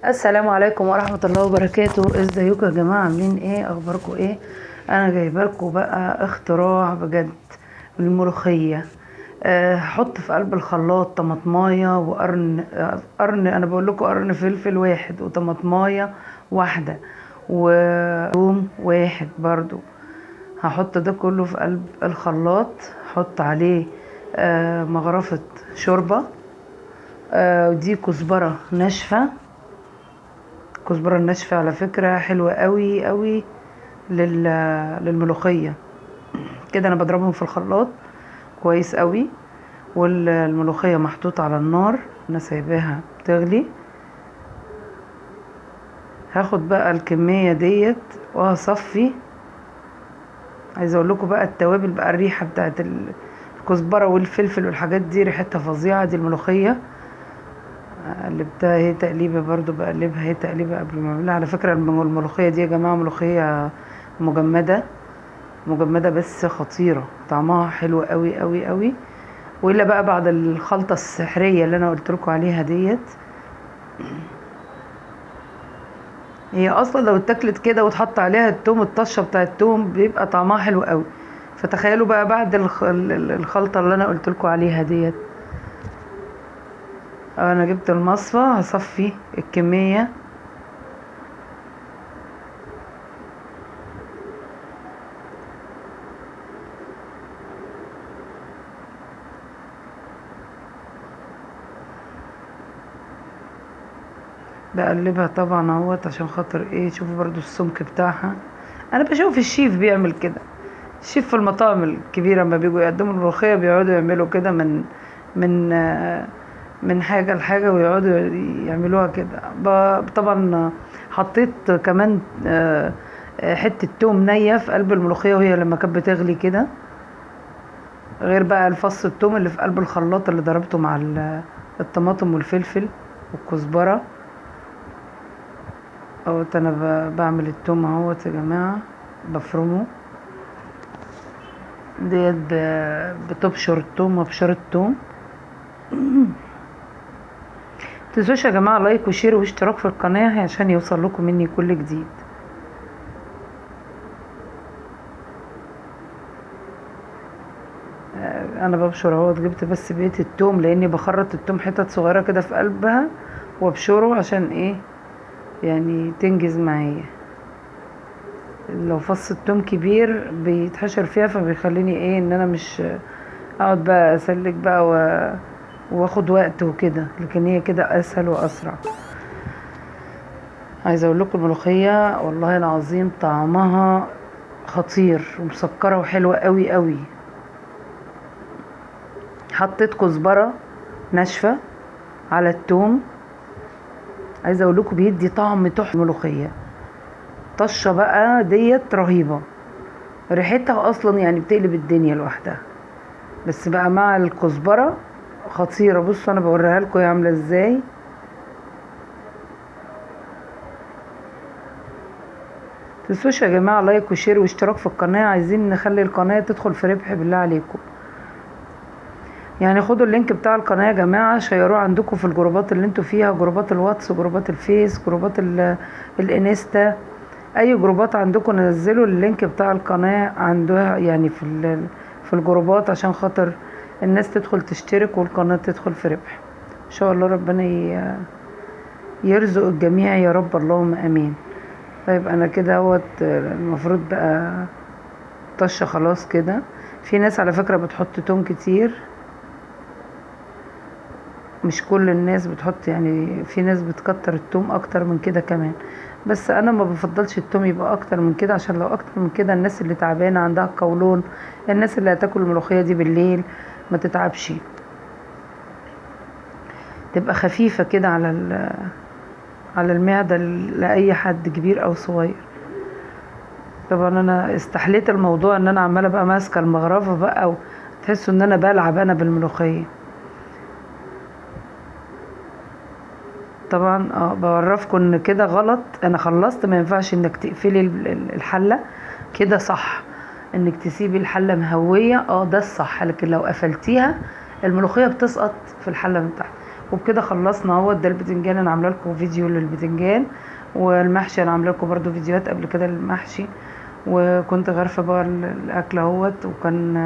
السلام عليكم ورحمة الله وبركاته. ازيكم يا جماعة؟ عاملين ايه؟ اخباركم ايه؟ انا جايبه لكم بقى اختراع بجد الملوخية. هحط في قلب الخلاط طماطمايه وقرن، قرن، انا بقول لكم قرن فلفل واحد وطماطمايه واحدة وثوم واحد برضو. هحط ده كله في قلب الخلاط، هحط عليه مغرفة شوربة، دي كزبرة ناشفة. الكزبرة الناشفة على فكرة حلوة قوي قوي للملوخية. كده انا بضربهم في الخلاط كويس قوي، والملوخية محطوطة على النار، انا سايباها تغلي. هاخد بقى الكمية ديت وهصفي. عايزة اقول لكم بقى التوابل بقى، الريحة بتاعت الكزبرة والفلفل والحاجات دي ريحتها فظيعة. دي الملوخية قلبتها هي تقليبة برضو، بقلبها هي تقليبة قبل ما اعملها. على فكرة الملوخية دي يا جماعة ملوخية مجمدة، مجمدة بس خطيرة، طعمها حلو قوي قوي قوي. وإلا بقى بعد الخلطة السحرية اللي أنا قلت لكم عليها ديت، هي أصلا لو اتاكلت كده واتحط عليها التوم، الطشة بتاع التوم، بيبقى طعمها حلو قوي. فتخيلوا بقى بعد الخلطة اللي أنا قلت لكم عليها ديت. أنا جبت المصفى، هصفي الكمية. بقلبها طبعا اهوت عشان خاطر ايه، شوفوا برضو السمك بتاعها. انا بشوف الشيف بيعمل كده، الشيف في المطاعم الكبيرة لما بيجوا يقدموا الملوخية بيقعدوا يعملوا كده من حاجة لحاجة، ويقعدوا يعملوها كده. طبعا حطيت كمان حتة توم نية في قلب الملوخية وهي لما كانت بتغلي كده، غير بقى الفص التوم اللي في قلب الخلاط اللي ضربته مع الطماطم والفلفل والكزبرة. اهوت انا بعمل التوم اهوت يا جماعة، بفرمه ديت بتبشر التوم وبشر التوم. متنسوش يا جماعة like و share واشتراك في القناة عشان يوصل لكم مني كل جديد. انا ببشر اهوت، جبت بس بقية التوم لاني بخرط التوم حتت صغيرة كده في قلبها وابشره عشان ايه يعني تنجز معايا. لو فص التوم كبير بيتحشر فيها، فبيخليني ايه ان انا مش اقعد بقى اسلك بقى واخد وقت وكده، لكن هي كده اسهل واسرع. عايزه اقول لكم الملوخية والله العظيم طعمها خطير ومسكره وحلوه قوي قوي. حطيت كزبره ناشفة على التوم، عايزه اقول لكم بيدي طعم تحفة الملوخية. طشه بقى ديت رهيبة، ريحتها اصلا يعني بتقلب الدنيا لوحدها، بس بقى مع الكزبره خطيرة. بصوا انا بوريها لكم هي عامله ازاي. متنسوش يا جماعة like و share واشتراك في القناة، عايزين نخلي القناة تدخل في ربح بالله عليكم. خدوا ال link بتاع القناة يا جماعة، شيروه عندكم في الجروبات اللي انتوا فيها، جروبات الواتس، جروبات الفيس، جروبات الانستا، اي جروبات عندكم نزلوا ال link بتاع القناة عندها في الجروبات عشان خاطر الناس تدخل تشترك والقناة تدخل في ربح ان شاء الله. ربنا يرزق الجميع يا رب، اللهم امين. انا كده اهوت المفروض بقى طشه خلاص كده. في ناس على فكرة بتحط توم كتير، مش كل الناس بتحط، في ناس بتكتر التوم اكتر من كده كمان، بس انا ما بفضلش التوم يبقى اكتر من كده، عشان لو اكتر من كده الناس اللي تعبانة عندها القولون، الناس اللي هتاكل الملوخية دي بالليل ما تتعبش، تبقى خفيفة كده على المعدة لاي حد كبير او صغير. طبعا انا استحليت الموضوع ان انا عماله بقى ماسكه المغرفه بقى، وتحسوا ان انا بلعب انا بالملوخيه. طبعا بعرفكم ان كده غلط، انا خلصت، ما ينفعش انك تقفلي الحلة كده، صح انك تسيبي الحلة مهويه، ده الصح، لكن لو قفلتيها الملوخية بتسقط في الحلة من تحت. وبكده خلصنا اهوت. ده البتنجان، انا عامله لكم فيديو للبتنجان، والمحشي انا عامله لكم برده فيديوهات قبل كده للمحشي. وكنت غارفه بقى الاكل اهوت، وكان